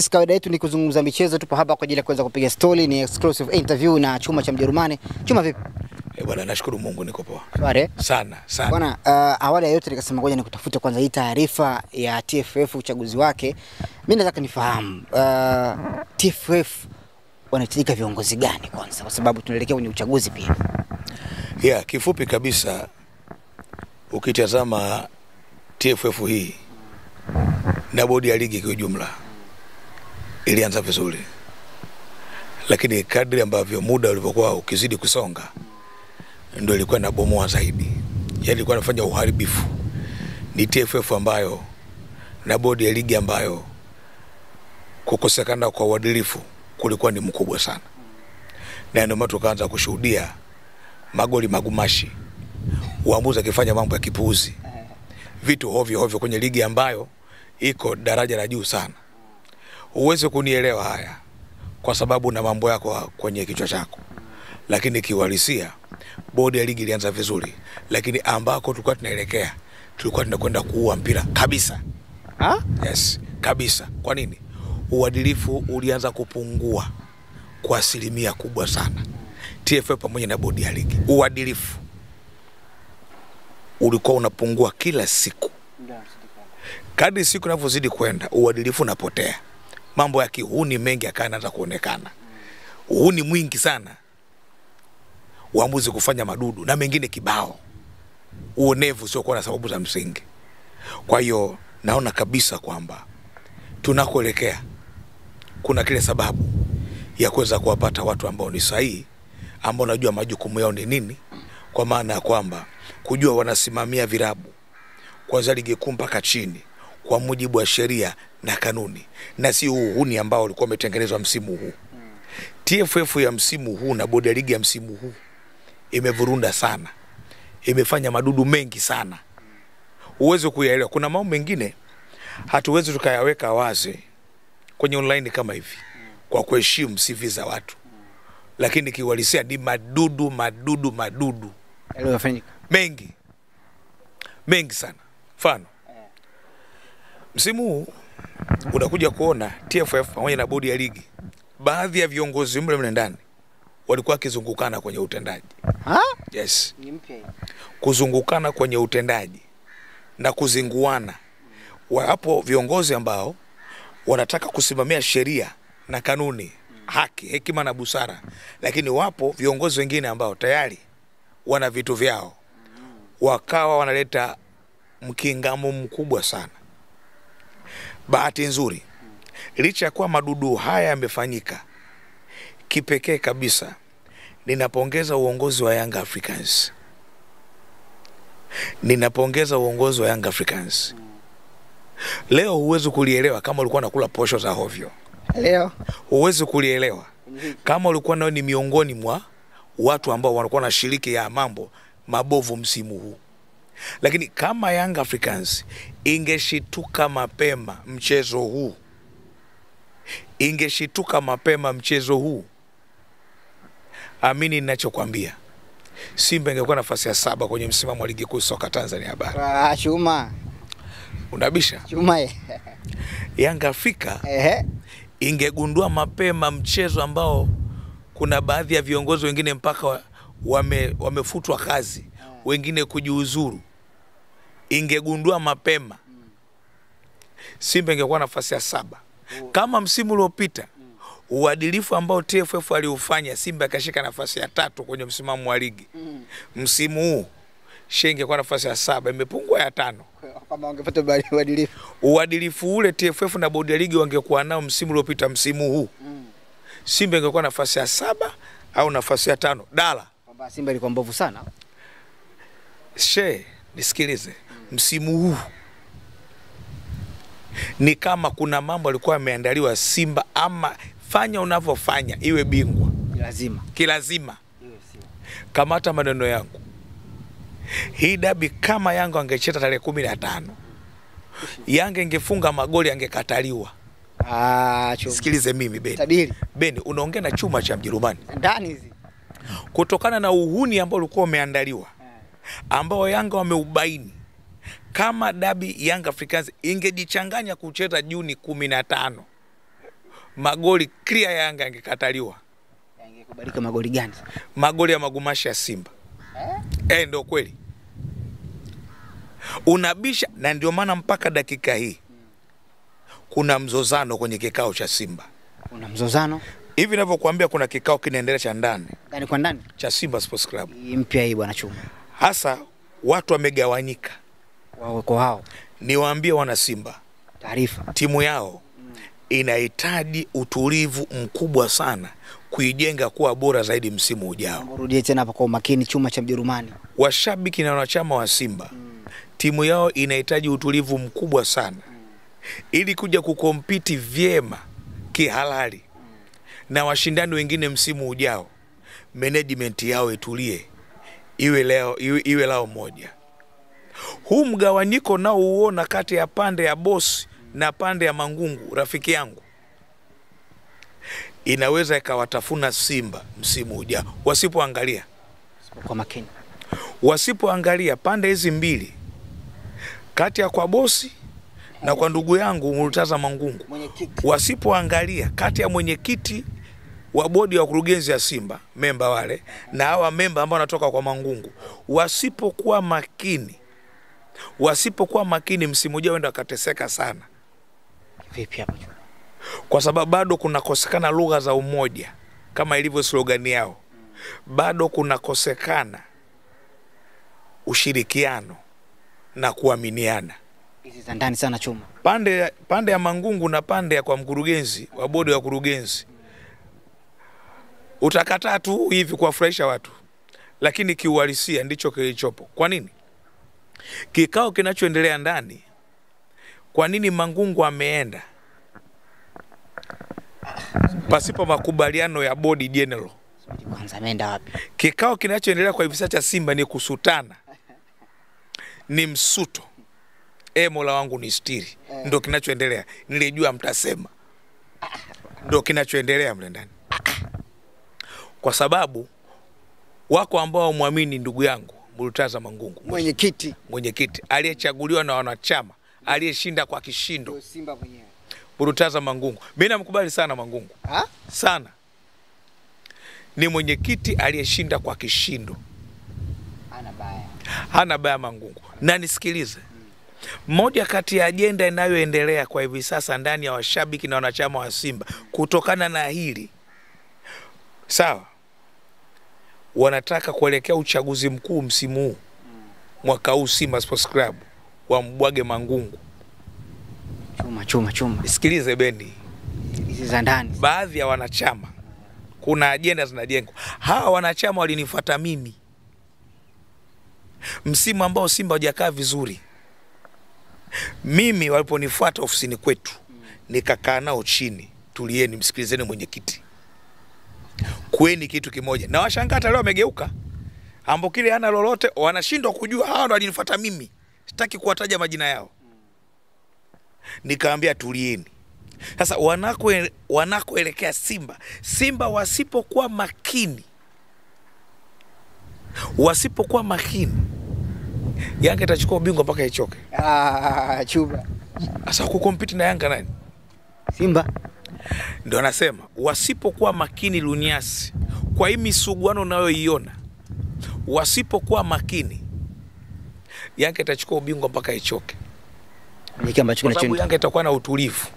Kawaida yetu ni kuzungumza michezo, tupo hapa kwa ajili ya kuweza kupiga story, ni exclusive interview na Chuma cha Mjerumani. Chuma, vipi? Eh, bwana, nashukuru Mungu niko poa. Shwari? Sana, sana. Bwana, awali ya yote nikasema ngoja nikutafute kwanza hii taarifa ya TFF uchaguzi wake. Mimi nataka nifahamu TFF wanahitajika viongozi gani kwanza, kwa sababu tunaelekea kwenye uchaguzi pia. Yeah, kifupi kabisa ukitazama TFF hii na bodi ya ligi kwa ujumla ilianza vizuri, lakini kadri ambavyo muda ulivyokuwa ukizidi kusonga ndio ilikuwa inabomoa zaidi, yaani ilikuwa inafanya uharibifu. Ni TFF ambayo na bodi ya ligi ambayo kukosekana kwa uadilifu kulikuwa ni mkubwa sana, na ndio maana tukaanza kushuhudia magoli magumashi, uamuzi akifanya mambo ya kipuuzi, vitu hovyo hovyo kwenye ligi ambayo iko daraja la juu sana. Uweze kunielewa haya kwa sababu na mambo yako kwenye kichwa chako, lakini kiuhalisia bodi ya ligi ilianza vizuri, lakini ambako tulikuwa tunaelekea tulikuwa tunakwenda kuua mpira kabisa. Ha? Yes, kabisa. Kwa nini? Uadilifu ulianza kupungua kwa asilimia kubwa sana. TFF pamoja na bodi ya ligi, uadilifu ulikuwa unapungua kila siku. Kadri siku inavyozidi kwenda, uadilifu unapotea. Mambo ya kihuni mengi yakaanza kuonekana. Uhuni mwingi sana, uamuzi kufanya madudu na mengine kibao, uonevu sio kwa sababu za msingi. Kwa hiyo naona kabisa kwamba tunakoelekea kuna kile sababu ya kuweza kuwapata watu ambao ni sahihi, ambao najua majukumu yao ni nini, kwa maana ya kwamba kujua wanasimamia virabu kuanzia ligi kuu mpaka chini kwa mujibu wa sheria na kanuni, na si uhuni ambao ulikuwa umetengenezwa msimu huu. TFF ya msimu huu na bodi ya ligi ya msimu huu imevurunda sana, imefanya madudu mengi sana, uweze kuyaelewa. Kuna mambo mengine hatuwezi tukayaweka wazi kwenye online kama hivi kwa kuheshimu CV za watu, lakini kiuhalisia ni madudu madudu madudu yaliyofanyika mengi mengi sana. Mfano, msimu huu unakuja kuona TFF pamoja na bodi ya ligi, baadhi ya viongozi mle mle ndani walikuwa wakizungukana kwenye utendaji. Ha? Yes. Ni mpya hii. Kuzungukana kwenye utendaji na kuzinguana. Wapo viongozi ambao wanataka kusimamia sheria na kanuni, haki, hekima na busara, lakini wapo viongozi wengine ambao tayari wana vitu vyao, wakawa wanaleta mkingamo mkubwa sana. Bahati nzuri, licha ya kuwa madudu haya yamefanyika, kipekee kabisa ninapongeza uongozi wa Young Africans. Ninapongeza uongozi wa Young Africans. Leo huwezi kulielewa kama ulikuwa unakula posho za hovyo. Leo huwezi kulielewa kama ulikuwa nao ni miongoni mwa watu ambao walikuwa na shiriki ya mambo mabovu msimu huu. Lakini kama Young Africans ingeshituka mapema mchezo huu, ingeshituka mapema mchezo huu, amini ninachokwambia, Simba ingekuwa nafasi ya 7 kwenye msimamo wa ligi kuu soka Tanzania bara. Ah, Chuma. Unabisha? Chuma. Young Africa ingegundua mapema mchezo ambao kuna baadhi ya viongozi wengine mpaka wamefutwa kazi, wengine kujiuzuru. Ingegundua mapema, Simba ingekuwa nafasi ya 7. Kama msimu uliopita uadilifu ambao TFF aliufanya, Simba akashika nafasi ya 3 kwenye msimamo wa ligi. Msimu huu Shenge ingekuwa nafasi ya 7, imepungua ya 5. Kama wangepata uadilifu. Uadilifu ule TFF na bodi ya ligi wangekuwa nao msimu uliopita, msimu huu Simba ingekuwa nafasi ya 7 au nafasi ya 5. Dala. Kwamba Simba ilikuwa mbovu sana. She, nisikilize. Msimu huu ni kama kuna mambo yalikuwa yameandaliwa Simba, ama fanya unavyofanya iwe bingwa. Lazima. Kilazima. Kamata maneno yangu. Hii dabi kama Yanga angecheza tarehe 15, Yanga ingefunga magoli angekataliwa. Ah, chuma. Sikilize mimi Beni. Tabiri. Beni, unaongea na Chuma cha Mjerumani. Ndani hizi. Kutokana na uhuni ambao ulikuwa umeandaliwa, ambao Yanga wameubaini, kama dabi Young Africans ingejichanganya kucheza Juni 15, Magoli clear Yanga yangekataliwa. Yangekubalika magoli gani? Magoli ya magumashi ya Simba. Ndio kweli. Unabisha, na ndio maana mpaka dakika hii kuna mzozano kwenye kikao cha Simba. Kuna mzozano? Hivi ninavyokuambia kuna kikao kinaendelea cha ndani. Ndani kwa ndani? Cha Simba Sports Club. Mpya hii bwana Chuma. Hasa watu wamegawanyika. Wao kwa hao. Niwaambie wana Simba. Taarifa. Timu yao inahitaji utulivu mkubwa sana kuijenga kuwa bora zaidi msimu ujao. Rudie tena hapa kwa umakini, chuma cha Mjerumani. Washabiki na wanachama wa Simba, timu yao inahitaji utulivu mkubwa sana ili kuja kukompiti vyema kihalali na washindani wengine msimu ujao. Management yao itulie, iwe leo iwe lao moja. Huu mgawanyiko nao uona kati ya pande ya boss na pande ya Mangungu, rafiki yangu, inaweza ikawatafuna Simba msimu ujao wasipoangalia kwa makini. Wasipoangalia pande hizi mbili, kati ya kwa bosi na kwa ndugu yangu Murtaza Mangungu, wasipoangalia kati ya mwenyekiti wa bodi ya wakurugenzi ya Simba, memba wale, na hawa memba ambao wanatoka kwa Mangungu, wasipokuwa makini, wasipokuwa makini msimu ujao wenda wakateseka sana. Vipi hapo? Kwa sababu bado kunakosekana lugha za umoja kama ilivyo slogan yao. Bado kunakosekana ushirikiano na kuaminiana. Hizi za ndani sana Chuma. Pande ya Mangungu na pande ya kwa mkurugenzi wa bodi ya wakurugenzi, utakataa tu hivi kuwafurahisha watu, lakini kiuhalisia ndicho kilichopo. Kwa nini? Kikao kinachoendelea ndani, kwa nini Mangungu ameenda pasipo makubaliano ya bodi general? Kwanza ameenda wapi? Kikao kinachoendelea kwa hivi sasa cha Simba ni kusutana, ni msuto. Mola wangu ni stiri. Ndio kinachoendelea. Nilijua mtasema. Ndio kinachoendelea mle ndani. Kwa sababu wako ambao muamini ndugu yangu Murtaza Mangungu, mwenyekiti, mwenyekiti aliyechaguliwa na wanachama, aliyeshinda kwa kishindo, Simba mwenyewe, Murtaza Mangungu. Mimi namkubali sana Mangungu. Ha? Sana. Ni mwenyekiti aliyeshinda kwa kishindo. Hana baya. Hana baya Mangungu. Na nisikilize. Moja kati ya ajenda inayoendelea kwa hivi sasa ndani ya washabiki na wanachama wa Simba kutokana na hili, sawa, wanataka kuelekea uchaguzi mkuu msimu huu, mwaka huu Simba Sports Club wambwage Mangungu. Chuma chuma chuma. Nisikilize Beni. Hizi za ndani. Baadhi ya wanachama kuna ajenda zinajengwa. Hawa wanachama walinifuata mimi msimu ambao Simba hajakaa vizuri. Mimi waliponifuata ofisini kwetu, nikakaa nao chini, tulieni, msikilizeni mwenyekiti, kueni kitu kimoja. Na washangaa hata leo wamegeuka, ambapo kile hana lolote, wanashindwa kujua hawa ndo walinifuata mimi. Sitaki kuwataja majina yao. Nikaambia tulieni. Sasa wanakoelekea Simba, Simba wasipokuwa makini, wasipokuwa makini, Yanga itachukua ubingwa mpaka ichoke. Chuba. Sasa kukompiti na Yanga nani? Simba. Ndio anasema wasipokuwa makini Lunyasi, kwa hii misuguano unayoiona, wasipokuwa makini Yanga itachukua ubingwa mpaka ichoke. Kwenye ambacho kinachoendelea, Yanga itakuwa na utulivu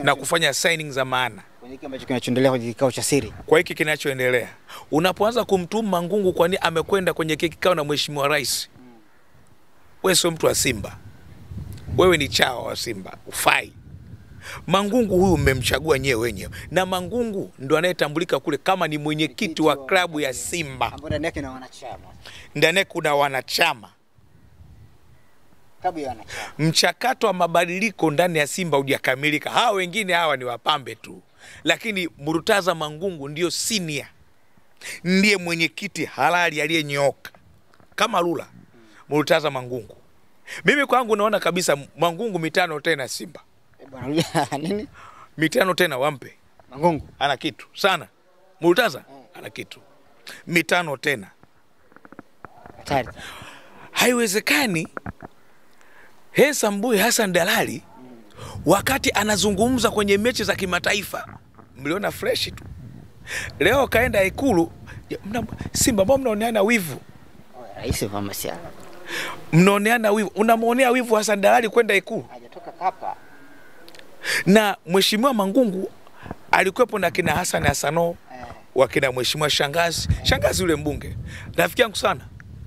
na kufanya signing za maana. Kwenye hiki ambacho kinachoendelea kwenye kikao cha siri. Kwa hiki kinachoendelea, unapoanza kumtuma Mangungu kwa nini amekwenda kwenye kikao na Mheshimiwa Rais, wewe sio mtu wa Simba. Wewe ni chawa wa Simba, ufai. Mangungu huyu mmemchagua nyewe wenyewe. Na Mangungu ndo anayetambulika kule kama ni mwenyekiti wa klabu ya Simba. Ambapo ndani yake kuna wanachama. Ndani yake kuna wanachama. Klabu ya wanachama. Mchakato wa mabadiliko ndani ya Simba hujakamilika. Hawa wengine hawa ni wapambe tu. Lakini Murtaza Mangungu ndio senior. Ndiye mwenyekiti halali aliyenyooka. Kama Lula. Murtaza Mangungu. Mimi kwangu naona kabisa Mangungu 5 tena Simba. Bwana nini? 5 tena wampe. Mangungu ana kitu sana. Murtaza ana kitu. 5 tena. Hatari. Haiwezekani Hesa Mbuyi Hassan Dalali wakati anazungumza kwenye mechi za kimataifa Mliona fresh tu. Leo kaenda Ikulu, Simba mbona mnaoneana wivu? Rais wa Masiala. Mnaoneana wivu. Unamuonea wivu Hassan Dalali kwenda Ikulu. Hajatoka Kapa. Na Mheshimiwa Mangungu alikuwepo na kina Hassan Hassano, wakina Mheshimiwa Shangazi. Shangazi yule mbunge. Rafiki yangu sana.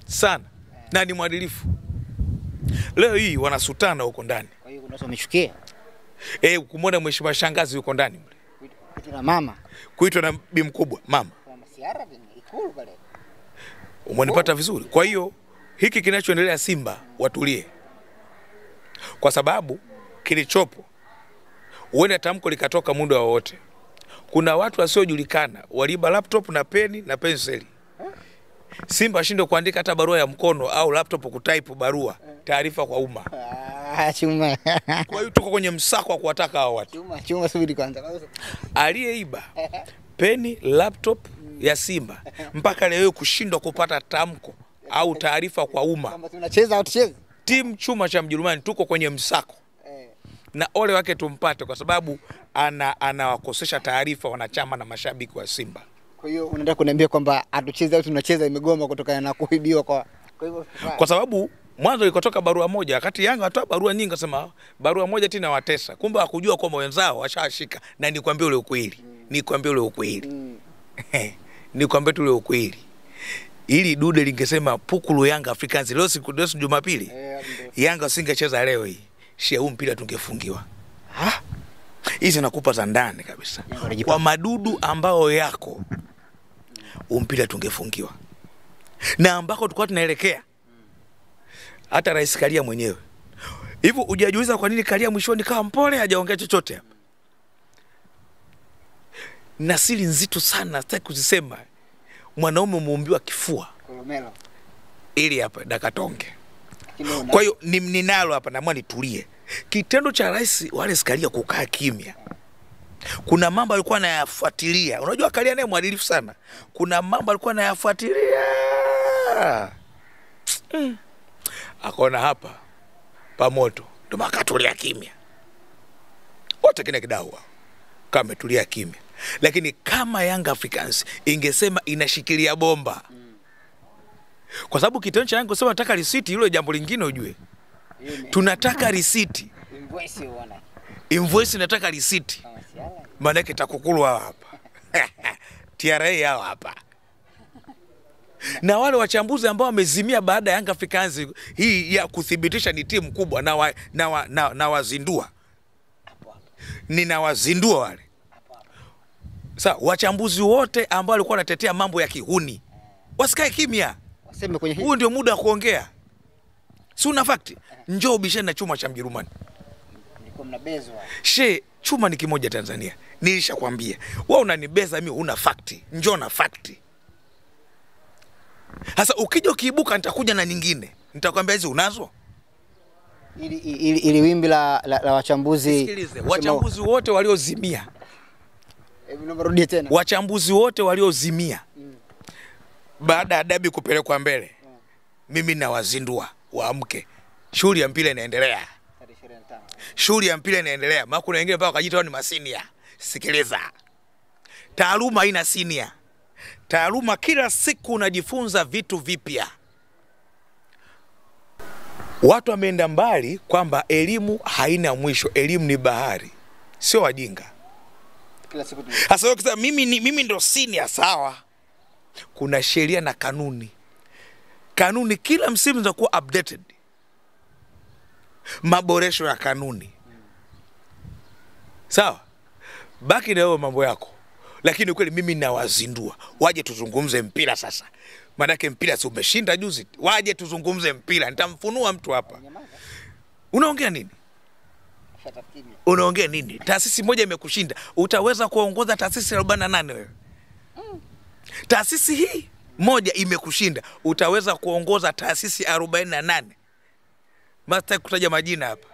Sana. Na ni mwadilifu. Leo hii wanasutana huko ndani. Kwa hiyo kuna watu wamechukia. Kumwona Mheshimiwa Shangazi yuko ndani mle. Kuitwa na mama. Kuitwa na bi mkubwa, mama. Kwa Masiara Ikulu pale. Umenipata vizuri. Kwa hiyo hiki kinachoendelea Simba watulie. Kwa sababu kilichopo huenda tamko likatoka muda wowote. Kuna watu wasiojulikana waliiba laptop na peni na penseli. Simba ashindwe kuandika hata barua ya mkono au laptop kutype barua, taarifa kwa umma. Chuma. Kwa hiyo tuko kwenye msako wa kuwataka hao watu. Chuma subiri kwanza. Aliyeiba peni, laptop ya Simba mpaka leo kushindwa kupata tamko au taarifa kwa umma. Kama tunacheza au tucheze? Timu chuma cha Mjerumani tuko kwenye msako. Na ole wake tumpate kwa sababu anawakosesha taarifa wanachama na mashabiki wa Simba. Kwa hiyo unataka kuniambia kwamba hatucheze au tunacheza imegoma kutokana na kuibiwa kwa hivyo kwa sababu mwanzo ilikotoka barua moja, wakati Yanga watoa barua nyingi akasema barua moja tena watesa. Kumbe hakujua kwamba wenzao washashika. Na nikwambie ule ukweli. Nikwambie ule ukweli. Nikwambie tu ule ukweli. Ili dude lingesema pukulu Yanga Africans leo siku Jumapili. Yanga singecheza leo hii. Shia huu mpira tungefungiwa. Hizi nakupa za ndani kabisa. Kwa madudu ambao yako mpira tungefungiwa. Na ambako tulikuwa tunaelekea. Hata Rais Karia mwenyewe. Hivyo hujajiuliza kwa nini Karia mwishoni kawa mpole hajaongea chochote hapa? Na siri nzito sana sitaki kuzisema. Mwanaume muumbiwa kifua. Kolomelo. Ili hapa dakatonge. Kwa hiyo ninalo hapa naamua nitulie. Kitendo cha Rais Wallace Karia kukaa kimya. Kuna mambo alikuwa anayafuatilia. Unajua Karia naye mwadilifu sana. Kuna mambo alikuwa anayafuatilia. Akaona hapa pa moto, ndio makatulia kimya. Wote kina kidau kama ametulia kimya. Lakini kama Young Africans ingesema inashikilia bomba. Kwa sababu kitendo cha Yanga kusema nataka risiti, hilo jambo lingine ujue. Tunataka risiti. Invoice unaona. Invoice nataka risiti. Maana yake TAKUKURU hapa. TRA hao hapa. Na wale wachambuzi ambao wamezimia baada ya Young Africans hii ya kuthibitisha ni timu kubwa na wazindua. Ninawazindua wale. Sasa wachambuzi wote ambao walikuwa wanatetea mambo ya kihuni wasikae kimya. Waseme kwenye hii. Huu ndio muda wa kuongea. Si una fact? Njoo ubishane na chuma cha Mjerumani. Nilikuwa mnabezwa. She, chuma ni kimoja Tanzania. Nilishakwambia. Wewe unanibeza mimi una fact. Njoo na fact. Sasa ukija ukiibuka nitakuja na nyingine. Nitakwambia hizi unazo? Ili wimbi la wachambuzi. Sikilize, wachambuzi wote waliozimia. Hebu rudie tena. Wachambuzi wote waliozimia. Baada ya dabi kupelekwa mbele. Mimi nawazindua waamke. Shughuli ya mpira inaendelea. Shughuli ya mpira inaendelea. Maana kuna wengine mpaka wakajiita wao ni masinia. Sikiliza. Taaluma haina senior. Taaluma kila siku unajifunza vitu vipya. Watu wameenda mbali kwamba elimu haina mwisho, elimu ni bahari. Sio wajinga. Kila siku sasa wewe ukisema mimi ndo senior, sawa. Kuna sheria na kanuni. Kanuni kila msimu zinakuwa updated. Maboresho ya kanuni. Sawa? Baki na wewe mambo yako. Lakini kweli mimi nawazindua. Waje tuzungumze mpira sasa. Maanake mpira si umeshinda juzi. Waje tuzungumze mpira. Nitamfunua mtu hapa. Unaongea nini? Unaongea nini? Taasisi moja imekushinda. Utaweza kuongoza taasisi 48 wewe? Taasisi hii moja imekushinda. Utaweza kuongoza taasisi 48? Basi kutaja majina hapa.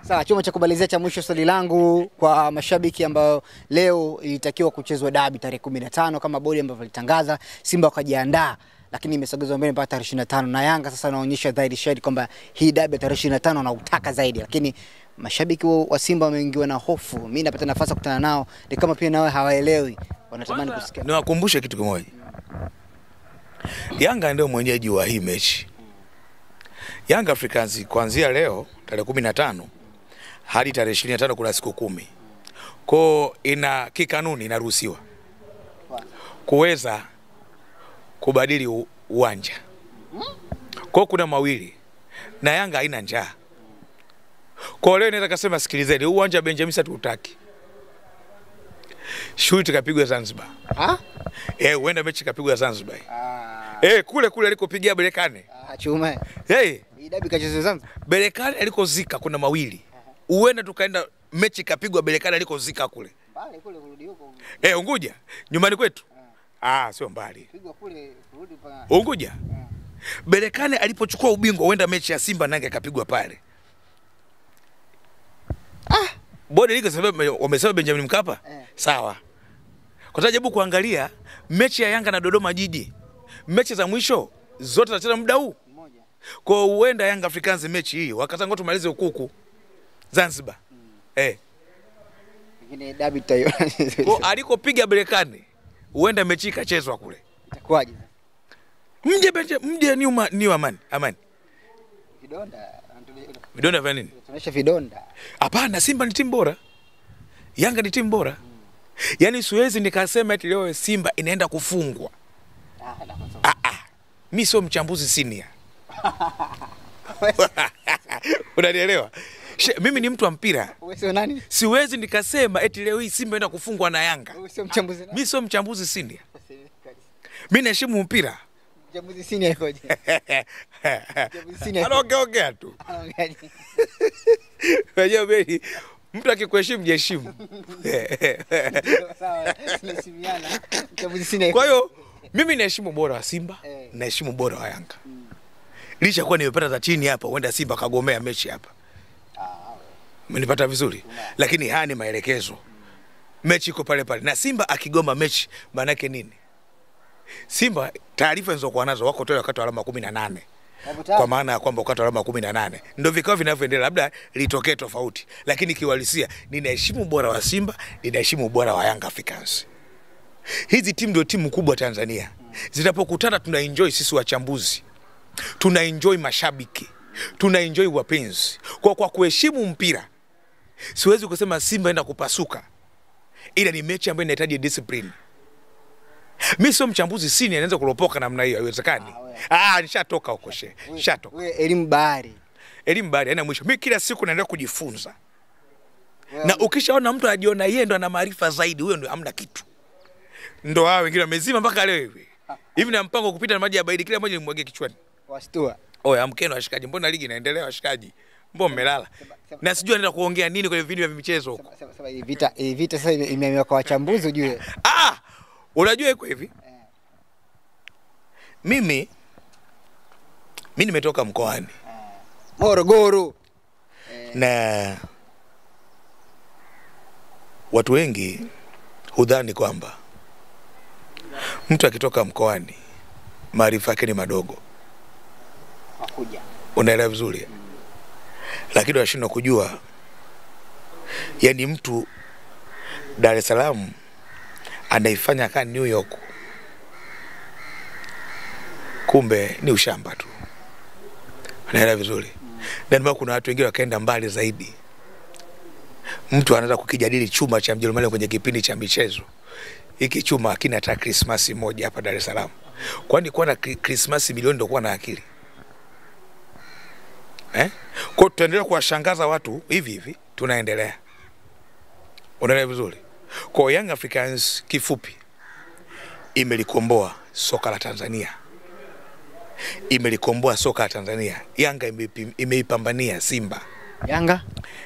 Sawa, chuma cha kubalizia cha mwisho swali langu kwa mashabiki ambao leo ilitakiwa kuchezwa dabi tarehe 15 kama bodi ambavyo ilitangaza, Simba wakajiandaa, lakini imesogezwa mbele mpaka tarehe 25 na Yanga sasa wanaonyesha dhahiri shahidi kwamba hii dabi tarehe 25 wanautaka zaidi, lakini Mashabiki wa Simba wameingiwa na hofu. Mimi napata nafasi kukutana nao, ni kama pia nao hawaelewi, wanatamani kusikia. Niwakumbushe kitu kimoja. Yanga ndio mwenyeji wa hii mechi. Yanga Africans kuanzia leo tarehe 15 hadi tarehe 25 kuna siku 10. Kwa ina kikanuni inaruhusiwa kuweza kubadili uwanja. Kwa kuna mawili na Yanga haina njaa. Kwa leo naweza kusema sikilizeni, uwanja Benjamin sasa tutaki. Shughuli tukapigwa Zanzibar. Ah? Huenda mechi kapigwa Zanzibar. Kule kule alikopigia Berkane. Chuma. Hey, dabi kachezwa Zanzibar. Berkane alikozika kuna mawili. Huenda tukaenda mechi kapigwa Berkane alikozika kule. Mbali kule kurudi huko. Unguja, nyumbani kwetu. Sio mbali. Pigwa kule kurudi pa Unguja. Berkane alipochukua ubingwa huenda mechi ya Simba nange akapigwa pale. Bodi liko sababu wamesema Benjamin Mkapa? Sawa. Kwa sababu kuangalia mechi ya Yanga na Dodoma Jiji, mechi za mwisho zote zinacheza muda huu. Kwa huenda Yanga Africans mechi hii wakatanga tumalize ukuku Zanzibar. Lakini dabi tutaiona. Kwa alikopiga Berkane huenda mechi ikachezwa kule. Itakuwaje? Mje ni Amani. Amani. Vidonda. Vidonda vya nini? Tunaonyesha vidonda. Hapana, Simba ni timu bora. Yanga ni timu bora. Yaani siwezi nikasema eti leo Simba inaenda kufungwa. Mimi sio mchambuzi senior. Unanielewa? Mimi ni mtu wa mpira. Wewe sio nani? Siwezi nikasema eti leo hii Simba inaenda kufungwa na Yanga. Wewe sio mchambuzi nani? Mimi sio mchambuzi senior. Mimi naheshimu mpira. Mchambuzi senior ikoje? Mchambuzi senior. Anaongea tu. Unajua beli mtu akikuheshimu jiheshimu. Sawa, tunaheshimiana. Mchambuzi senior. Kwa hiyo mimi naheshimu bora wa Simba, naheshimu bora wa Yanga. Licha kuwa nimepata za chini hapa, huenda Simba kagomea mechi hapa. Umenipata vizuri? Lakini haya ni maelekezo. Mechi iko pale pale. Na Simba akigoma mechi maana yake nini? Simba taarifa nilizokuwa nazo wako tayari wakati wa alama 18. Kwa maana ya kwamba wakati wa alama 18 ndio vikao vinavyoendelea, labda litokee tofauti, lakini kiuhalisia ninaheshimu bora wa Simba, ninaheshimu bora wa Yanga Africans. Hizi timu ndio timu kubwa Tanzania. Zinapokutana tuna enjoy sisi wachambuzi. Tuna enjoy mashabiki. Tuna enjoy wapenzi. Kwa kuheshimu mpira siwezi kusema Simba enda kupasuka. Ila ni mechi ambayo inahitaji discipline. Mimi sio mchambuzi sini anaweza kulopoka namna hiyo, haiwezekani. Nishatoka huko she. Nishatoka. Wewe elimu bahari. Elimu bahari haina mwisho. Mimi kila siku naendelea kujifunza. Na ukishaona mtu anajiona yeye ndo ana maarifa zaidi, huyo ndo hamna kitu. Ndo hao wengine wamezima mpaka leo hivi. Hivi na mpango kupita na maji ya baridi kila mmoja nimwagie kichwani. Washtua. Oya, amkeni washikaji, mbona ligi inaendelea washikaji? Mbona mmelala? Na sijui anaenda kuongea nini kwenye video vya michezo huko. Sasa hii vita sasa imeamua kwa wachambuzi ujue. Unajua iko hivi? Mimi nimetoka mkoani Morogoro. Na watu wengi hudhani kwamba mtu akitoka mkoani maarifa yake ni madogo. Hakuja. Unaelewa vizuri? Lakini washindwa kujua, yani mtu Dar es Salaam anaifanya kama New York, kumbe ni ushamba tu. Unaelewa vizuri? Na ndio kuna watu wengine wakaenda mbali zaidi. Mtu anaweza kukijadili chuma cha Mjerumani kwenye kipindi cha michezo. Hiki chuma hakina hata Christmas moja hapa Dar es Salaam. Kwani kuwa na Christmas milioni ndio kuwa na akili? Kwa tutaendelea kuwashangaza watu hivi hivi, tunaendelea. Unaelewa vizuri? Kwa Young Africans kifupi imelikomboa soka la Tanzania. Imelikomboa soka la Tanzania. Yanga imeipambania Simba. Yanga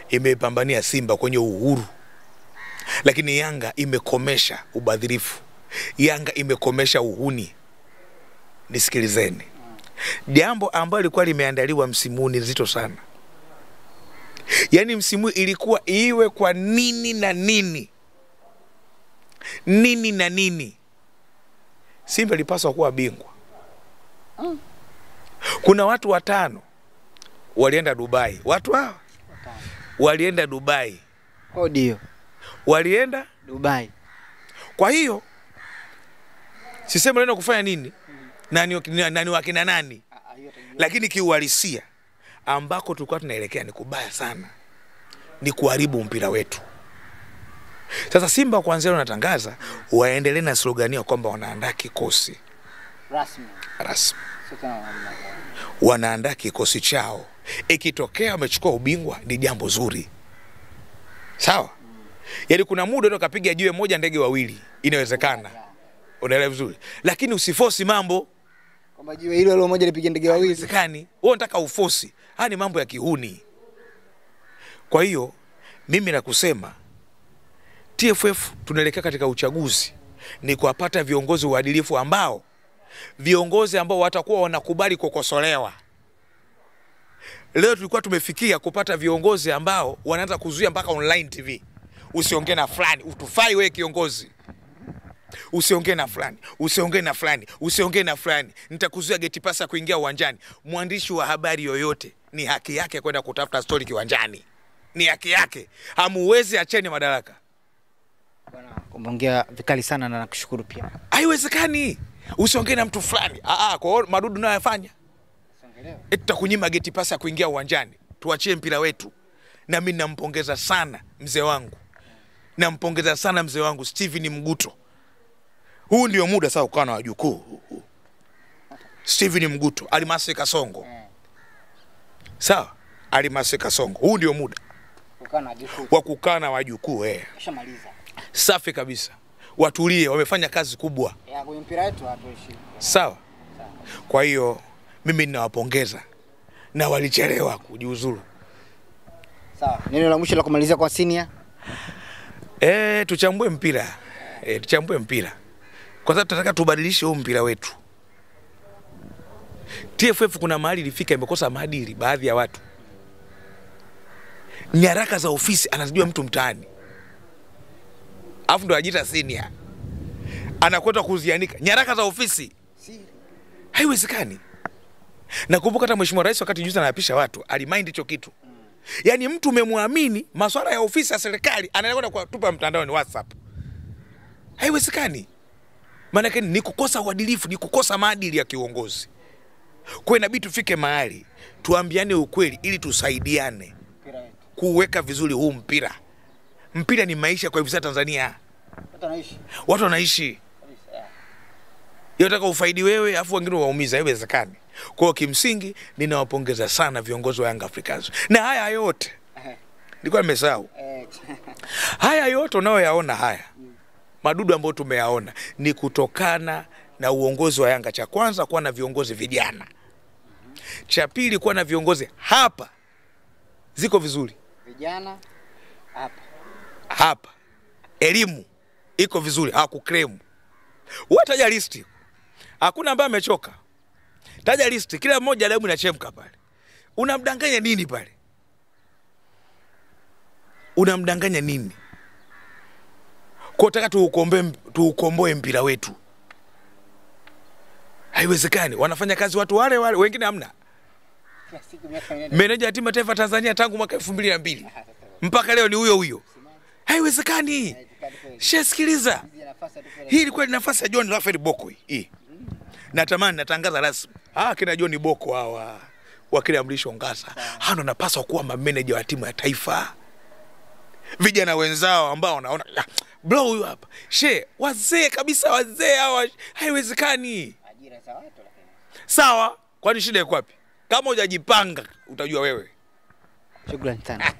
imeipambania Simba kwenye uhuru. Lakini Yanga imekomesha ubadhirifu. Yanga imekomesha uhuni. Nisikilizeni. Jambo ambalo lilikuwa limeandaliwa msimu ni zito sana. Yaani msimu ilikuwa iwe kwa nini na nini. Nini na nini. Simba ilipaswa kuwa bingwa. Kuna watu watano walienda Dubai. Watu hao Walienda Dubai. Kodi hiyo. Walienda Dubai. Kwa hiyo sisemi walienda kufanya nini? Nani wakina nani? Lakini kiuhalisia ambako tulikuwa tunaelekea ni kubaya sana. Ni kuharibu mpira wetu. Sasa Simba kuanzia leo natangaza waendelee na slogan yao kwamba wanaandaa kikosi rasmi. Rasmi. Wanaandaa kikosi chao. Ikitokea wamechukua ubingwa ni jambo zuri. Sawa? Yaani kuna muda ndio kapiga jiwe moja ndege wawili. Inawezekana. Unaelewa vizuri. Lakini usiforce mambo. Kwamba jiwe hilo hilo moja lipige ndege wawili. Haiwezekani. Wewe unataka uforce. Haya ni mambo ya kihuni. Kwa hiyo mimi nakusema TFF tunaelekea katika uchaguzi ni kuwapata viongozi waadilifu ambao viongozi ambao watakuwa wanakubali kukosolewa. Leo tulikuwa tumefikia kupata viongozi ambao wanaanza kuzuia mpaka online TV. Usiongee na fulani, utufai wewe kiongozi. Usiongee na fulani, usiongee na fulani, usiongee na fulani. Nitakuzuia geti pasa kuingia uwanjani. Mwandishi wa habari yoyote ni haki yake kwenda kutafuta story kiwanjani. Ni haki yake. Hamuwezi, acheni madaraka. Bwana, umeongea vikali sana na nakushukuru pia. Haiwezekani. Usiongee na mtu fulani. Kwa madudu nayo yafanya. Eti tutakunyima geti pasa kuingia uwanjani. Tuachie mpira wetu. Na mimi nampongeza sana mzee wangu. Nampongeza sana mzee wangu Steven Mguto. Huu ndio muda sasa ukawa na wajukuu. Steven Mguto, Alimasi Kasongo. Sawa? Alimasi Kasongo. Huu ndio muda wa kukaa na wajukuu eh. Kishamaliza. Safi kabisa. Watulie, wamefanya kazi kubwa. Ya kwenye mpira wetu hatuishi. Sawa? Kwa hiyo mimi ninawapongeza na walichelewa kujiuzuru. Sawa. Neno la mwisho la kumalizia kwa senior? Tuchambue mpira. Tuchambue mpira. Kwa sababu tunataka tubadilishe huu mpira wetu. TFF kuna mahali ilifika imekosa maadili baadhi ya watu. Nyaraka za ofisi anazijua mtu mtaani. Alafu ndo ajiita senior. Anakwenda kuzianika nyaraka za ofisi. Haiwezekani. Nakumbuka hata Mheshimiwa Rais wakati juzi anaapisha watu, alimind hicho kitu. Yaani mtu umemwamini masuala ya ofisi ya serikali anakwenda kutupa mtandaoni WhatsApp. Haiwezekani. Maana yake ni kukosa uadilifu, ni kukosa maadili ya kiongozi. Kwa hiyo inabidi tufike mahali tuambiane ukweli ili tusaidiane kuweka vizuri huu mpira. Mpira ni maisha kwa hivi sasa Tanzania. Watu wanaishi. Watu wanaishi. Yotaka ufaidi wewe afu wengine waumiza, haiwezekani. Kwa hiyo kimsingi ninawapongeza sana viongozi wa Young Africans. Na haya yote nilikuwa nimesahau. Haya yote unayoyaona haya madudu ambayo tumeyaona ni kutokana na uongozi wa Yanga. Cha kwanza kuwa na viongozi vijana. Cha pili kuwa na viongozi hapa ziko vizuri. Vijana hapa. Hapa. Elimu iko vizuri, hawakuclaim. Wewe taja listi. Hakuna ambaye amechoka. Taja listi, kila mmoja damu inachemka pale. Unamdanganya nini pale? Unamdanganya nini? Kwa nataka tuukomboe mpira wetu. Haiwezekani. Wanafanya kazi watu wale wale, wengine hamna. Meneja timu taifa Tanzania tangu mwaka 2002 mpaka leo ni huyo huyo. Haiwezekani. Shesikiliza. Hii ilikuwa ni nafasi ya John Raphael Boko hii. Natamani natangaza rasmi. Kina John Boko hawa wakili Mrisho Ngasa. Hao wanapaswa kuwa mameneja wa timu ya taifa. Vijana wenzao ambao wanaona bro huyu hapa. She, wazee kabisa, wazee hawa, haiwezekani. Ajira za watu lakini. Sawa, kwani shida iko wapi? Kama hujajipanga utajua wewe. Shukrani sana.